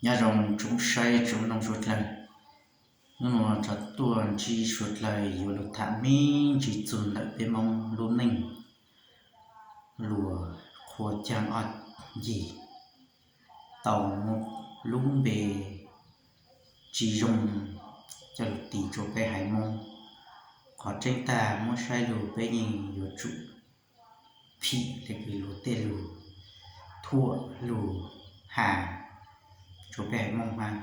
Nyob zoo tsoom saib tsoom mloog suav dlawg, hnub no rov tuaj ntsib suav dlawg yuav lug tham me ntsis txug ntawm peb Moob lub neej luas qhua caag ob ncig tau muab lub npe tsi zoo coj lug tis rua peb haiv Moob. Qhov tseeb tag muab saib lug peb yeej yuav tsum phim le kws luag tej lug thuam lug has rua peb haiv Moob hab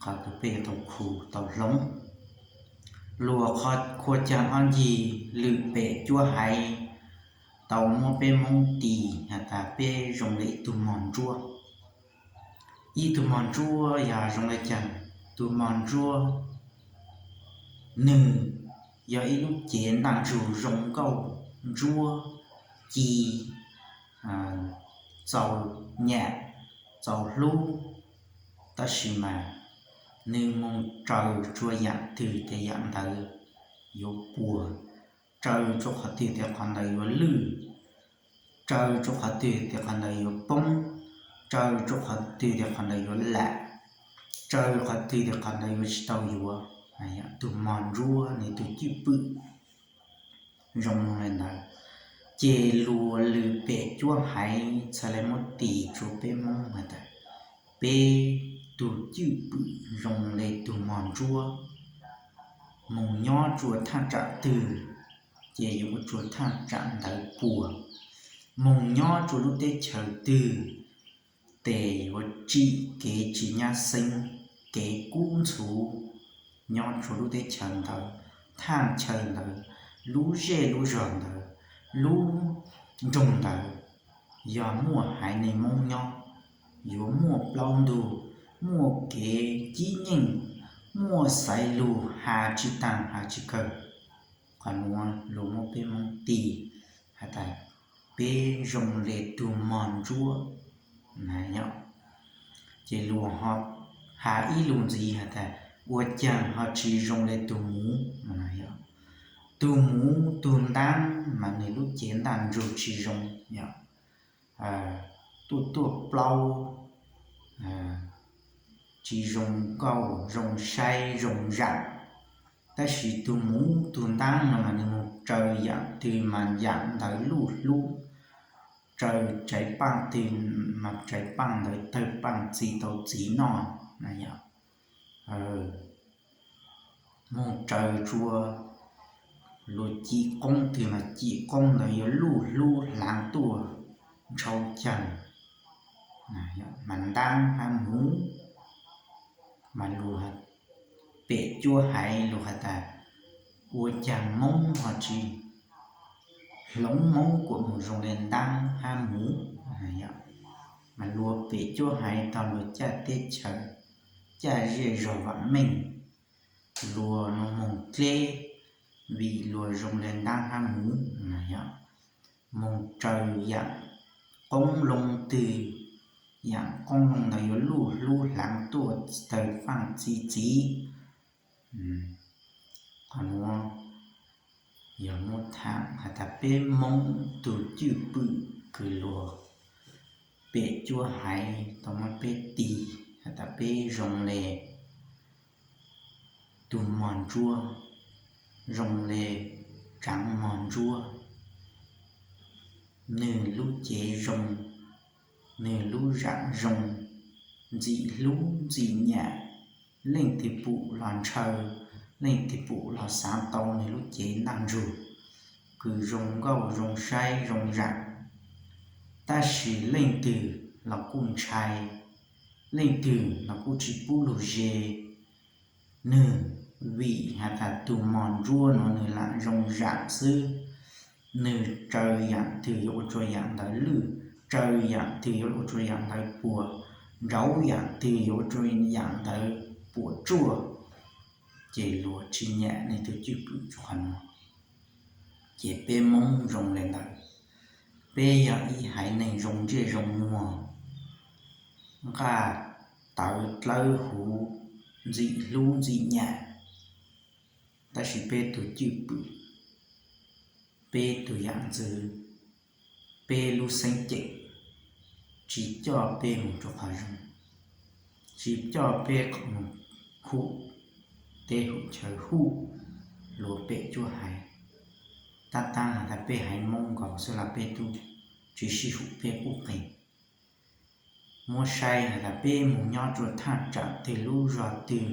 qhov kws peb yuav tau khu tau hloov. Luas qhua caag ob ncig lwm pem cuab haiv tau muab peb Moob tis has tas peb zoo le ib tug mog ntsuab. Ib tug mog ntsuab yog zoo le caag? Tug mog ntsuab nwg yog ib lub cev ntaj ntsug zoo nkauj ntsuab ci, txaus nyam txaus hlub, tab sis mas nwg moog tsaws rua yaam twg tes yaam ntawd yuav puas, tsaws rua qhov twg tes qhov ntawd yuav lwj, tsaws rua qhov twg tes qhov ntawd yuav poob, tsaws rua qhov twg tes qhov ntawd yuav lam, tsaws qhov twg tes qhov ntawd yuav tsi tau yuav. Tug mog ntsuab nwg tug cwj pwm zoo le ntawd, ces luas lwm pem cuab haiv txhad le muab tis rua peb Moob has tas peb tug cwj pwm zoo le tug mog ntsuab. Moog nyob rua thaaj tsaam twg ces yuav ua rua thaaj tsaam ntawd puas. Moog nyob rua lub teb chaws twg tes yuav tsim kev tsi nyab xeeb, kev kub ntxhuv nyob rua lub teb chaws ntawd, thaaj chaw ntawd, lub zej lub zog ntawd, lub nroog ntawd. Yog muaj haiv neeg Moob nyob yuav muaj plaub ntug, muaj kev cib nyeej, muaj xaiv lug has tsi taag has tsi kawg. Qhov nuav luas muab peb Moob tis has tas peb zoo le tug mog ntsuab na yom. Ces luas ho has ib lug ntxiv has tas ua caag ho tsi zoo le tug muv no yom. Tug muv tug ntaab mas nwg lub cev ntaj ntsug tsi zoo yom, tuaj tuaj plaub, tsi zoo nkauj zoo saib zoo zaam. Tab sis tug muv tug ntaab no mas nwg moog tsaws yaam twg mas yaam ntawd luj hlub, tsaws tsaiv paaj twg mas tsaiv paaj ntawd tawg paaj txi tau txiv noj na yom. Moog tsaws rua luas cim qoob twg mas cim qoob ntawd yuav luj hlub hlaav tuaj ntshau caag. Mas ntaab hab muv mas luas pem cuab haiv lug has tas ua caag Moob ho tsi hloov Moob kuas moog zoo le ntaab hab muv. Mas luas pem cuab haiv tog luas caj teb chaws, caj zej zog vaam meej, luas nuav moog dleb vim luas zoo le ntaab hab muv na yom. Moog tsaws yaam qoob loo twg, yaam qoob loo ntawd yuav luj hlub hlaav tuaj tawg paaj txi txiv. Qhov nuav yog muab thaam has tas peb Moob tug cwj pwm kws luas pem cuab haiv tau muab peb tis has tas peb zoo le tug mog ntsuab, zoo le tsaav mog ntsuab. Nwg lub cev zoo, nwg lub zaam zoo, ntxim hlub ntxim nyam, leej twg pum los ntshaw, leej twg pum los xaav tau nwg lub cev ntaj ntsug kws zoo nkauj zoo saib zoo zaam. Tab sis leej twg los kuj ntshai, leej twg los kuj tsi pub lug ze. Nwg vim has tas tug mog ntsuab nuav nwg lam zoo zaam xwb, nwg tsaws yaam twg yuav ua rua yaam ntawd lwj, tsaws yaam twg yuav ua rua yaam ntawd puas, nrauv yaam twg yuav ua rua yaam ntawd puas tsuaj. Ces luas tsi nyam nwg tug cwj pwm rua qhov nuav. Ces peb Moob zoo le ntawd, peb yog ib haiv neeg zoo ntsej zoo muag, nqaj tawv dlawb huv, ntxim hlub ntxim nyam, tab sis peb tug cwj pwm, peb tug yaam ntxwv, peb lub xeeb ceem tsi coj peb moog rua qhov zoo. tsis coj peb mus hum teb hum chaw, hum luag pem cuab haiv. Tab tab has tas peb haiv Hmoob nkaus xwb los peb tub tsis sib hum peb qub qees. Muab saib has tas peb mus nyob rua thaj tsam twg lub zog twg,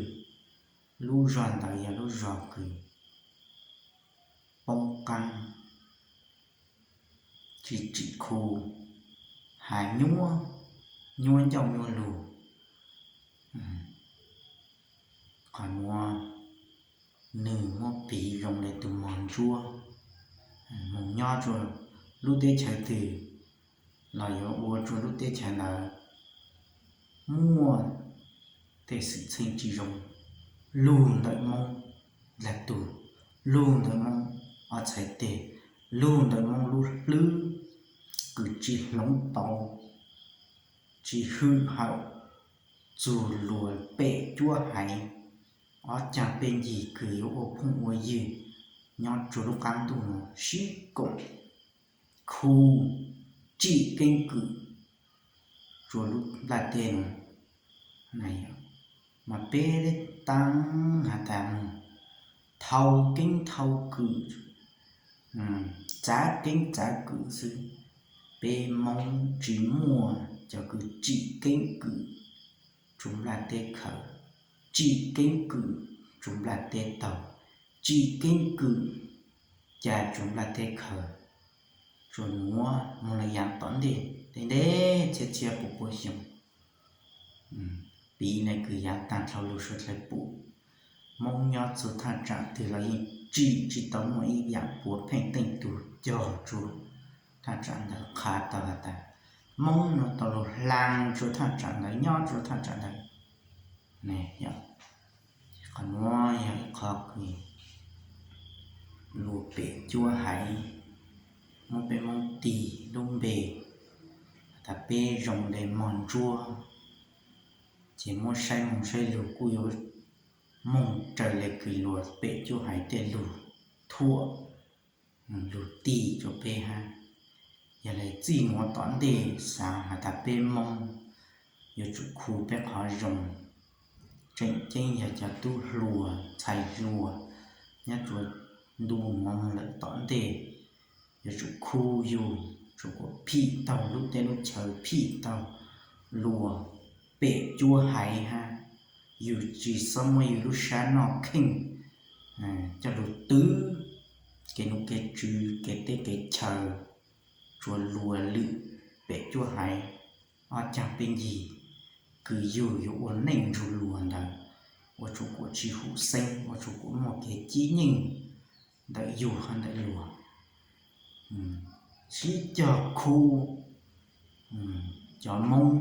lub zog ntawd yog lub zog kws poob qaab, tsis tsim khu, has nyuab, nyuab ncauj nyuab lug. Qhov nuav nwg muab piv zoo le tug mog ntsuab, moog nyob rua lub teb chaws twg los yuav ua rua lub teb chaws ntawd muaj tej xwm txheej tsis zoo. Lug ntawm Moob dlaag tug, lug ntawm Moob ob txhais teg, lug ntawm Moob lub hlwb kws tsis hloov tau, tsis hwm hawm, txug luag pem cuab haiv, ob caag peb ncig kws yuav ua phooj ua ywg nyob rua lub qaab ntuj nuav sib koom khu tsim keeb kwm rua lub nplaj teb nuav. Mas peb taab has tas moog thau keeb thau kwm, txav keeb txav kwm xwb. Peb Moob tsis muaj cov kws tsim keeb kwm rua nplaj teb khaws, tsim keeb kwm rua nplaj teb taug, tsim keeb kwm ca rua nplaj teb khaws, tsuas nuav moog lug yaav tom ntej ntev ntev txhiab txhiab puas puas xyoo. Piv le kws yaav taag dlhau lug suav dlawg pum, Moob nyob txug thaj tsam twg los yeej tsim tsis tau muaj ib yaam puav pheej teej tug cog rua thaj tsam ntawd, qha tau has tas Moob nuav tau lug hlaang rua thaj tsam ntawd, nyob rua thaj tsam ntawd. Qhov nuav yog ib qho kws luag pem cuab haiv muab peb Moob tig lub npe has tas peb zoo le mog ntsuab, ces muab saib moog saib lug kuj yuav moog raws le kws luag pem cuab haiv tej lug thuam, lug tig rua peb hab. Yog le txij nuav tom ntej xaav has tas peb Moob yuav tsum khu peb qhov zoo, tseem ceeb yog cov tub hluas ntxhais hluas nyob rua ntu nuav moog lawm tom ntej, yuav tsum khu yug, tsum kuas phim taug lub teb lub chaw, phim taug luag pem cuab haiv hab. Yug tsis xob muab yug lub sab noj kheej coj lug twv kev nuj kev tswv, kev teb kev chaw rua luag lwm pem cuab haiv. Ob caag peb ncig kws yug yuav ua neej nrug luag ntawd, ua tsum kuas tsi hum xeeb, ua tsum kuas muaj kev cib nyeej ntawm yug hab ntawm luag. Sib cog khu, cov Moob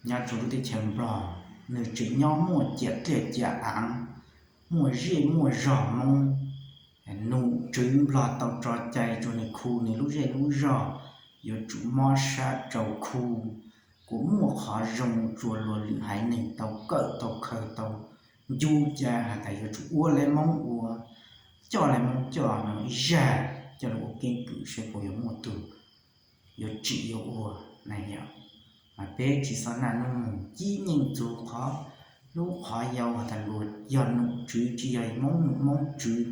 nyob rua lub teb chaws Nplog, nwg tseem nyob muaj ciam dliaj ciam aav, muaj zej muaj zog Moob. Num tswv Nplog tau tso cai rua nwg khu nwg lub zej lub zog, yuav tsum mob sab rau khu, kuas muaj qhov zoo rua luag lwm haiv neeg tau kawm tau khaws tau ncu ca has tas yuav tsum ua le Moob ua, coj le Moob coj no ib zag coj lug ua keeb kwm saib puas yuav muaj tug yuav tsim yuav ua na yom. Mas peb tsis xob naj nub moog cib nyeej txug qhov hlub qhov yau has tas luag yog num tswv tsis yog Moob num Moob tswv,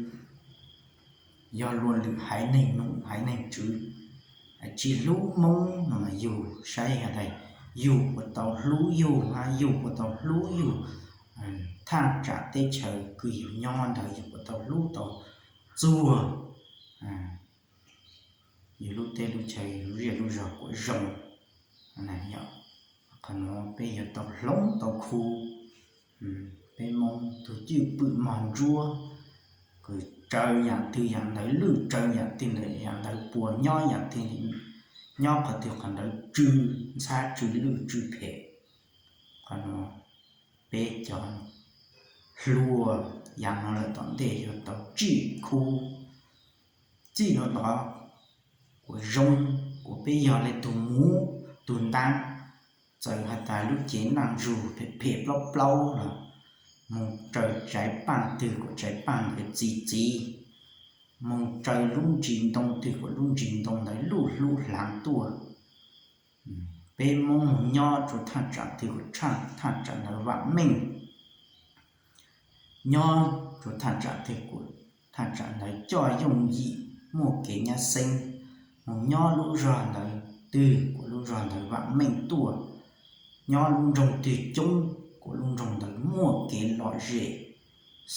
yog luag lwm haiv neeg num haiv neeg tswv, tsis hlub Moob no mas yug saib has tas yug puas tau hlub yug hab yug puas tau hlub yug thaj tsam teb chaws kws yug nyob ntawd yug puas tau hlub tau txuag yug lub teb lub chaw yug lub zej lub zog kuas zoo. Qhov nuav peb yuav tau hloov tau khu, peb Moob tug cwj pwm mog ntsuab, kws tsaws yaam twg yaam ntawd lwj, tsaws yaam twg ntawd yaam ntawd puas, nyob yaam twg, nyob qhov twg qhov ntawd tsw ntxhab tsw lwj tsw phem. Qhov nuav peb cov hluas yaav no lawm tom ntej yuav tau tsim khu. Txij nuav tod kuas zoo, kuas peb yog le tug muv tug ntaab, txawm has tas lub cev naj ntsug phem phem plaub plaub los moog raws tsaiv paaj twg kuas tsaiv paaj ntawd txi txiv, moog raws lub ntsis ntoo twg kuas lub ntsis ntoo ntawd luj hlub hlaav tuaj. peb Hmoob mus nyob rua thaaj tsaam twg kuas thaaj tsaam ntawd vaam meej, nyob rua thaaj tsaam twg kuas thaaj tsaam ntawd coj yooj yim, muaj kev nyab xeeb, mus nyob lub zog ntawd twg kuas lub zog ntawd vaam meej tuaj, nyob lub nroog twg coob kuas lub nroog ntawd muaj kev lom zem,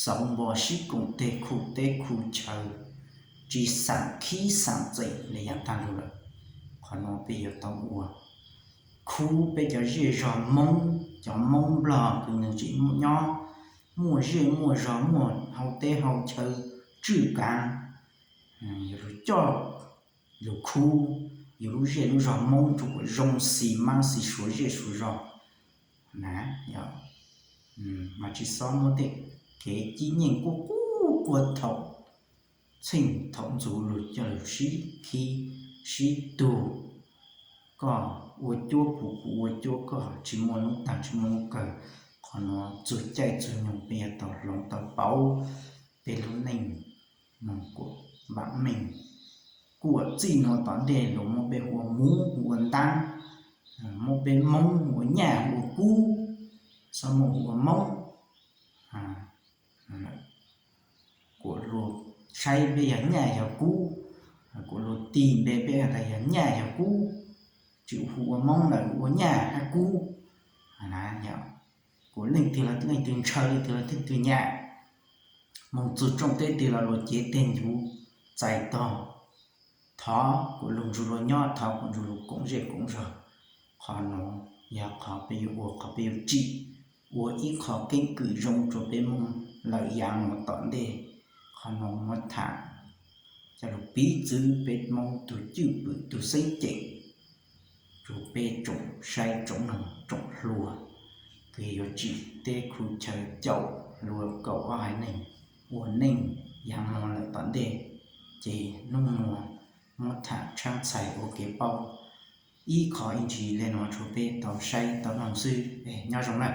xauv npo sib koom teg khu teb khu chaw, tsi xaam khib xaam txeem le yav taag lug lawm. Qhov nuav peb yuav tau ua khub peb cov zej zog Moob, cov Moob Nplog kws nwg tseem nyob, muaj zej muaj zog, muaj hau teb hau chaw tswj kaav, yuav lug coj lug khub yug lub zej lub zog Moob rua kuas zoo xis maab xis suav zej suav zog na, mas tsi xob muab tej kev cib nyeej quaj quaj quaj thaum txheej thaum ntxuv lug coj lug sib khib sib tug. Koj ua cuab kuv, kuv ua cuab koj, tsi muaj lub taag tsi muaj lub kawg. Qhov nuav txug caij txug nyoog peb yuav tau hloov tau pauv peb lub neej moog kuas vaam meej. Kuas txij nuav tom ntej luas muab peb hu ua muv hu ua ntaab, muab peb Moob hu ua nyaj hu ua kub, xob muab hu ua Moob. Kuas luas saib peb yog nyaj yog kub, kuas luas tig npe peb has tas yog nyaj yog kub, tsi hu ua Moob lawm, hu ua nyaj hab kub. Kuas leej twg los leej twg ntshaw, leej twg los leej twg nyam, moog txug rooj teb twg los luas cev teg ncuv txais tog. Thov kuas lug nrug luas nyob, thov kuas nrug luas koom zej koom zog. Qhov nuav yog qhov peb yuav ua, qhov peb yuav tsim, ua ib qho keeb kwm zoo rua peb Moob lawm yaav mus tom ntej. Qhov nuav muab tham coj lug piv txwv peb Moob tug cwj pwm tug xeeb ceem rua peb tsoom saib tsoom noog tsoom hluas kws yuav tsim teb khu chaw caum hluas kaum ob haiv neeg ua neej yaav mus lawm tom ntej. Ces nub nuav muab tham tshaab txhais ua kev paub ib qho ib ntsis le nuav rua peb tau saib tau noog xwb. Nyob zoo na.